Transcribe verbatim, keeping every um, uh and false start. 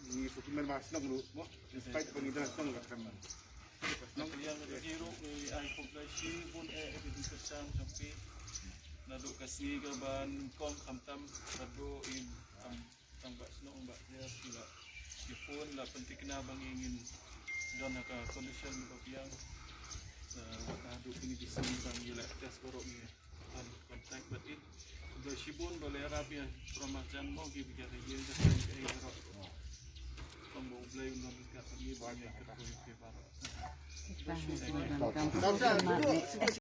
Ni sukumen mas nong lu mo. Spite pang ida nong lu kan. Yang di ro ni ai khublai si bun e e di kerjam sampai. Nadu kasih gaban kom khamtam nadu in tam tam bas nong bas ya sila. Di phone la penting kena bang ingin don ka condition ni babiang. Nadu kini di sini bang ila test borok ni. Contact batin. Udah sibun boleh rapi ya. Promajan mau gitu ya. Iya udah saya kayak gitu. Kamu boleh udah minta pergi banyak ke politik baru.